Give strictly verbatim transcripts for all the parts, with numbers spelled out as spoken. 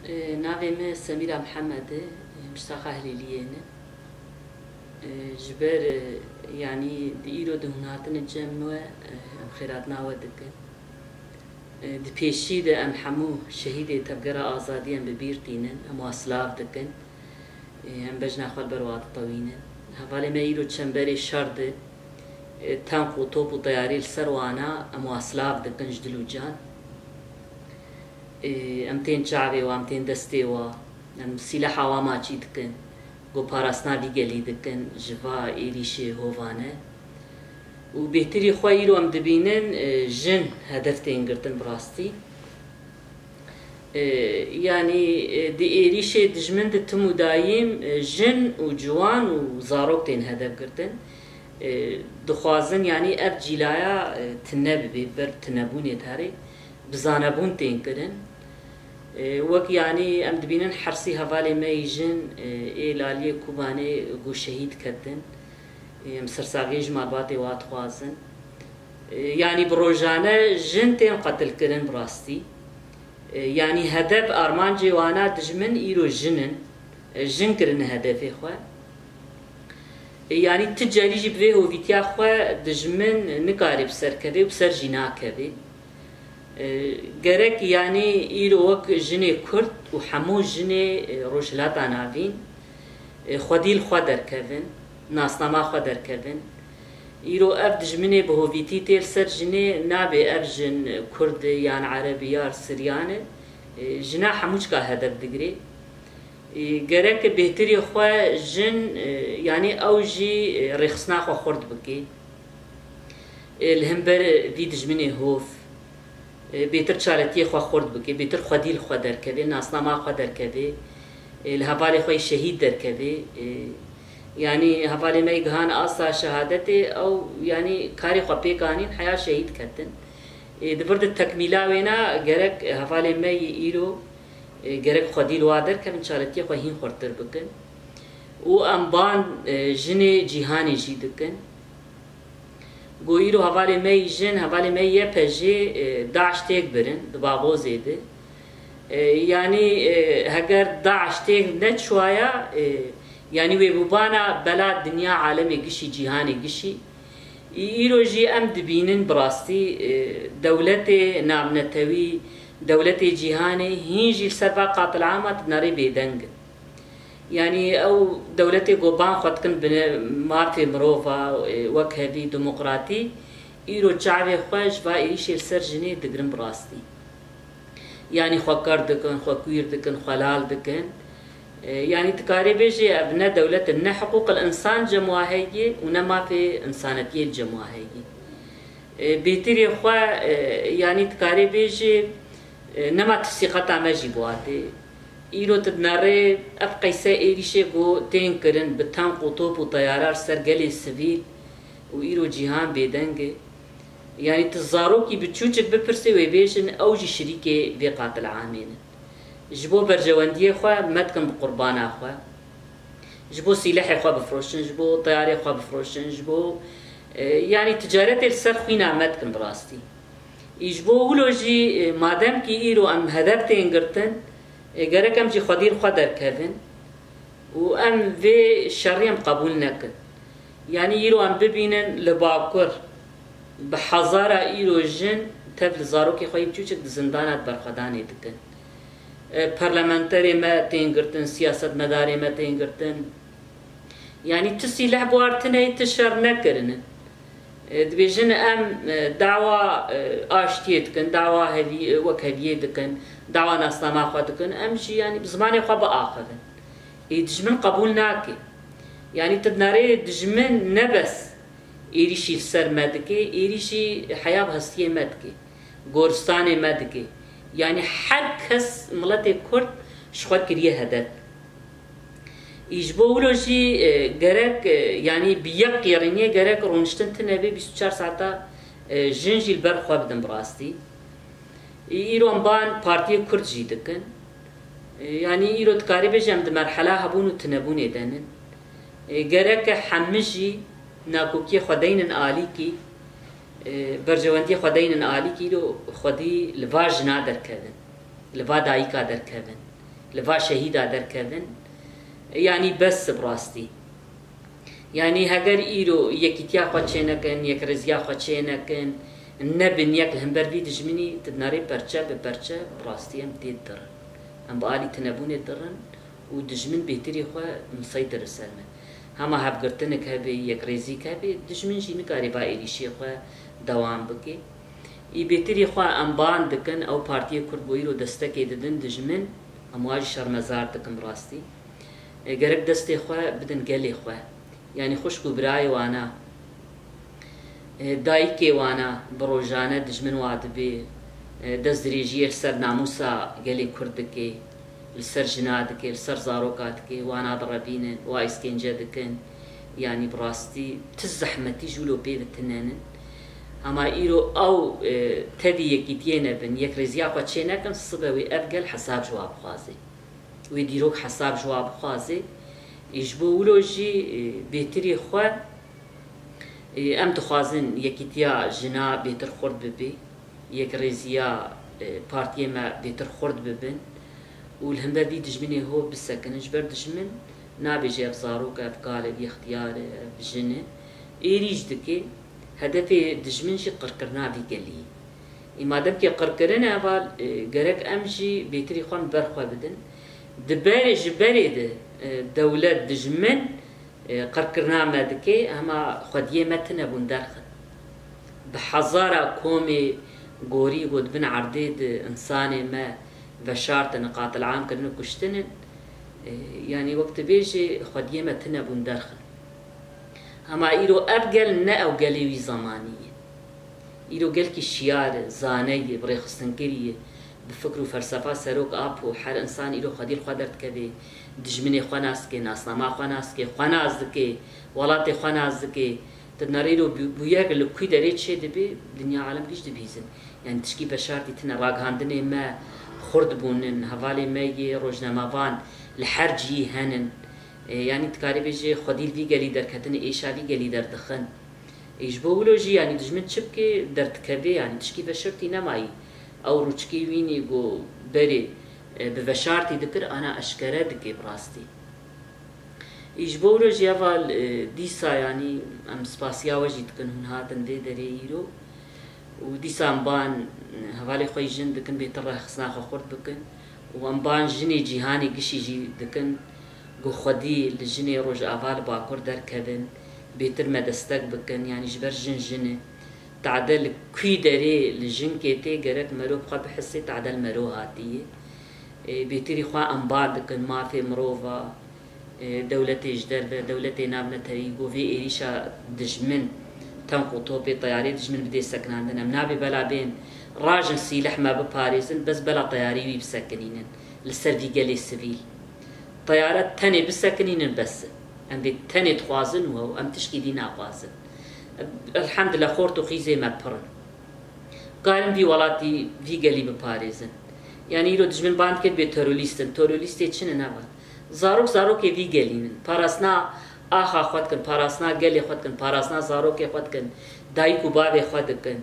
E, navê me Semîra Mihemed e, e, ji taxa Hilêliyê ne. E, ji ber, e, yanî di îro di hûn hatine cem me, e, em xêratina we dikin. E, di pêşî de em hemû şehîdê Tevgera Azadiyê em bi bîr tînin, em wa silav dikin. E, em bejna xwe li ber wa ditewînin. Hevalê me îro çemberê şer de, e, tank û top û teyarî li ser wana, em wa silav dikin ji dil û can. Ê, em tên çavê wa, em tên destê wa, em sîleha wa maçî dikin, ku parastina vî gelî dikin ji va êrîşê hovane. Û bêhtirî xwe îro em dibînin, e, jin hedef tên girtin bi rastî. E, yanî, e, di êrîşê dijmin de tim û dayîm, e, jin û ciwan û zarok tên hedef girtin. E, dixwazin, yanî ev cîlaya, e, tune bibe, ber tunebûnê de herê. Bi zanebûn tên kirin. E, wek yanî em dibînin hersî hevalê me yî jin, e, ê laliyê Kobanê ku şehîd ketin. E, em sersaxiyê ji malbatê wa dixwazin. E, yanî bi rojane jin tên qetilkirin bi rastî. E, yanî hedef armancê wana dijmin îro jin in. E, jin kirine hedefê xwe. E, yanî tu carî jî bi vê hovîtiya xwe dijmin nikare bi ser keve û bi ser jî nakeve. E, gerek yanî îro wek jinê Kurd û hemû jinê, e, Rojhilata Navîn, e, xwedî li xwe derkevin, nasnama xwe derkevin. Îro ev dijminê bi hovîtî tê li ser jinê, nabe ev jin Kurd e yan Ereb e yan Siryan e. E, jina hemûçka hedef digire. E, gerek bêhtirî xwe jin, e, yanî ew jî, e, rêxistina xwe xurt bike. E, li hember vî dijminê hov, e, bêtir çaletiyê xwe xurt bike, bêtir xwedî li xwe derkeve, nasnama xwe derkeve, e, li hevalê xwe yê şehîd derkeve. E, yanî hevalê me yê gihane asta şehadetê, ew yanî karê xwe pêk anîn, heya şehîd ketin. E, di vir de tekmîla wêna gerek hevalê me yê îro, e, gerek xwedî li wa derkevin, çaletiyê xwe hîn xurttir bikin. Û em ban, e, jinê cîhanê jî dikin. Ku îro hevalê me yî jin, hevalê me yê Y P J'ê, e, DAIŞ têk birin, di Bagozê de. E, yanî, e, heger DAIŞ têk neçûwaya, e, yanî wê bûbana bela dinya, alemê gişî, cîhanê gişî. Î-, îro jî em dibînin bi rastî, e, dewletê navnetewî, dewletê cîhanê hîn jî li ser va qatilama di nerê bêdeng in. Yanî ew dewletê ku ban xwe dikin bi ne-, mafê mirova, e, wekhevî, demokratî, îro çavê xwe ji va êrîşê li ser jinê digirin bi rastî. Yanî xwe ker dikin, xwe kwîr dikin, xwe lal dikin. E, yanî tu karê bêjê ev ne dewlet e, ne hiqûqil însan cem wa heye û ne mafê însanetiyê li cem wa heye. E, bêhtirê xwe, e, yanî tu karê bêjê, e, nema tu sîqeta me jî bi wa tê. Îro tu dinerê ev qeyse êrîşê ku tên kirin bi tank û top û teyara li ser gelê sivîl û îro cîhan bêdeng e. Yanî tu zarokî biçûçik bipirsê wê bêjin ew jî şirîkê vê qatilamê ne. Ji bo berjewendiyê xwe me dikin bi qurbana xwe. Ji bo sîlehê xwe bifroşin, ji bo teyarê xwe bifroşin, ji bo, e, yanî ticaretê li ser xwîna me dikin bi rastî. Î ji bo wilo jî, e, madem kî îro em hedef tên girtin, e, gerek em jî xwedî li xwe derkevin û em vê şerî em qebûl nekin. Yanî îro em bibînin li Bakur bi hezara îro jin tev li zarokê xwe yê biçûçik di zindana di berxwedanê dikin. E, parlamenterê me tên girtin, siyasetmedarê me tên girtin. Yanî tu sîleh bi war tune ye, tu şer nekirine. E, dibêjin em, e, dawa, e, aştiyê dikin, dawa hevî-, e, wekheviyê dikin, dawa nasnama xwe dikin. Em jî yanî bi zimanê xwe biaxivin. Ê dijmin qebûl nake. Yanî tu dinerê dijmin ne bes êrîşî li ser me dike, êrîşî heya bi hestiyê me dike, goristanê me dike. Yanî her kes, miletê Kurd ji xwe kiriye hedef. Î ji bo wilo jî, e, gerek, e, yanî bi yek qêrîniyê gerek rûniştin tune be, bîst û çar saeta, e, jin jî li ber xwe bidin bi rastî. Î-, îro em ban partiyê Kurd jî dikin. E, yanî îro dikarî bêje em di merhela hebûn û tunebûnê de nin. E, gereke hemî jî nakokiyê xwe deynin alîkî, e, berjewendiyê xwe deynin alîkî, îro xwedî li va jina derkevin, li va dayika derkevin. Li va şehîda derkevin. Yanî bes bi rastî. Yanî heger îro yekîtiya xwe çênekin, yekrêziya xwe çênekin, nebin yek li hember vî dijminî, tu dinarê perçe bi perçe bi rastî em tê dirin. Em bi alî tinebûnê dirin û dijmin bêtirî xwe miseytir li ser me. Hema hevgirtinik hebe, yekrêzîk hebe, dijmin jî nikare va êrîşê xwe dewam bike. Î bêtirî xwe em ban dikin, ew partiyê Kurd bo îro destekê didin dijmin, em wa jî şermezar dikin bi rastî. E, gerek destê xwe bidin gelê xwe. Yanî xwişk û birayê wana, e, dayikê wana bi rojane dijmin wa dibê, e, destdirêjiyê li ser namûsa gelê Kurd dike, li ser jina dike, li ser zaroka dike, wana direvînin, wa îskence dikin. Yanî bi rastî ti zehmetî ji wilo pê ve tune nin. Hema îro ew, e, tevî yekîtiyê nebin, yekrêziya xwe çê nekin, sibe wê ev gel hesab ji wa bixwaze. Wê dîrok hesab ji wa bixwaze. Ê, ji bo wilo jî, e, bêtirî xwe, e, em dixwazin yekîtiya jina bêtir xurt bibe, yekrêziya, e, partiyê me bêtir xurt bibin û li hember vî dijminê ho bisekinin. Ji ber dijmin nabêje ev zarok e, ev kal e, ev yextiyar e, ev jin e. Êrîş dike, hedefê dijmin jî qirkirina vî gelî ye. Ê madem ke qirkirin e, heval, e, gerek em jî bêtirî xwe em ber xwe bidin. Di berê, ji berê de, e, dewlet dijmin, e, qirkirina me dike, hema xwediyê me tune bûn derxin. Bi hezara komê gorî got bin erdê di insanê me veşartin, qatilam kirin û kuştinin. E, yanî wek tu bêjî xwediyê me tune bûn derxin. Hema îro ev gel ne ew gelê wî zemanî ye. Îro gelkî şiyar e, zane ye, bi rêxistinkirî ye, bi fikr û felsefa Serok Apo, her însan îro xwedî li xwe derdikeve, dijminê xwe nas dike, nasnama xwe nas dike, xwe nas dike, welatê xwe nas dike. Tu dinare îro bû-, bûyer li kû derê çê dibe, dinya alem giş dibihîzin. Yanî tişkî veşartî tine, ragihandinê me xurt bûnin, hevalê me yê rojnamevan li her cihî henin. E, yanî dikarî bêjî xwedî li vî gelî derketin, êşa vî gelî derdixin. Ê, ji bo wilo jî, yanî dijmin çi bike, derdikeve, yanî tişkî veşartî nemayî. Ew rûçikê wînî ku berê, e, bi veşartî dikir, ana eşkere dike bi rastî. Ê, ji bo wilo jî heval, e, dîsa, yanî em spasiya we jî dikin, hûn hatin vê derê îro. Û dîsa em ban, e, hevalê xwe yî jin dikin, bêtir rêxistina xwe xurt bikin. Û em ban jinê cîhanê gişî jî dikin, ku xwedî li jinê Rojava li Bakur derkevin, bêtir me destek bikin, yanî ji ber jin jin e. Tade li kû derê li jinkê tê, gerek mero bi xwe bihise, tade li mero hatiye. Ê, bêtirî xwe em ban dikin, mafê mirova, ê, dewletê ji derve, dewletê navnetewî, ku vê êrîşa dijmin, tenq û topê teyarê dijmin bidê sekinandin. Em nabê bela bên rajin sîleh me biparêzin, bes bela teyarî wî bisekinînin li ser vî gelê sivîl. Teyare tenê bisekinînin bes e. Em vê tenê dixwazin û ew, em tişkî dî naxwazin. Elhemdulillah, xort û xîzê me pir in. Karin vî welatî, vî gelî biparêzin. Yanî îro dijmin ban dikir bê terorîst in. Terorîstê çi ne, ne van. Zarok zarokê vî gelî nin. Parastina axa xwe dikin, parastina gelê xwe dikin, parastina zarokê xwe dikin, dayik û bavê xwe dikin.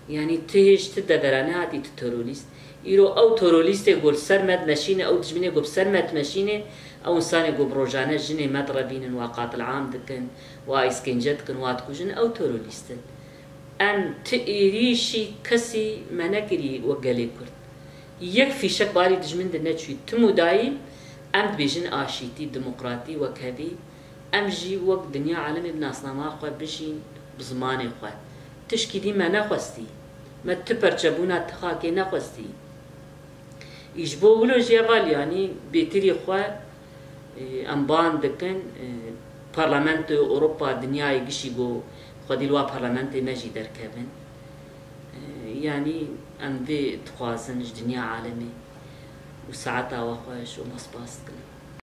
Yanî tu hêj tu devera nehatî tu terorîst. Îro ew terorîstê ku li ser me dimeşîne, ew dijminê ku bi ser me dimeşîne, ew însanê ku bi rojane jinê me direvînin, wa qatilam dikin, wa îskence dikin, wa dikujin, ew terorîst in. Em ti êrîşî kesî me nekirî wek gelê Kurd. Yek fîşek barî dijmin de neçûyî. Tim û dayîm em dibêjin aşîtî, demokratî, wekhevî. Em jî wek dinya alemê bi nasnama xwe bijîn, bi zimanê xwe. Tişkî dî me nexwestî. Me ti perçebûna ti xakê nexwestî. Î ji bo wilo jî heval, yanî bêtirî xwe, e, em ban dikin, e, Parlamentoya Ewropa, dinyayê gişî ku xwedî li wa parlamentê me jî derkevin. E, yanî em vê dixwazin ji dinya alemê û saeta we xweş û me spas dikin.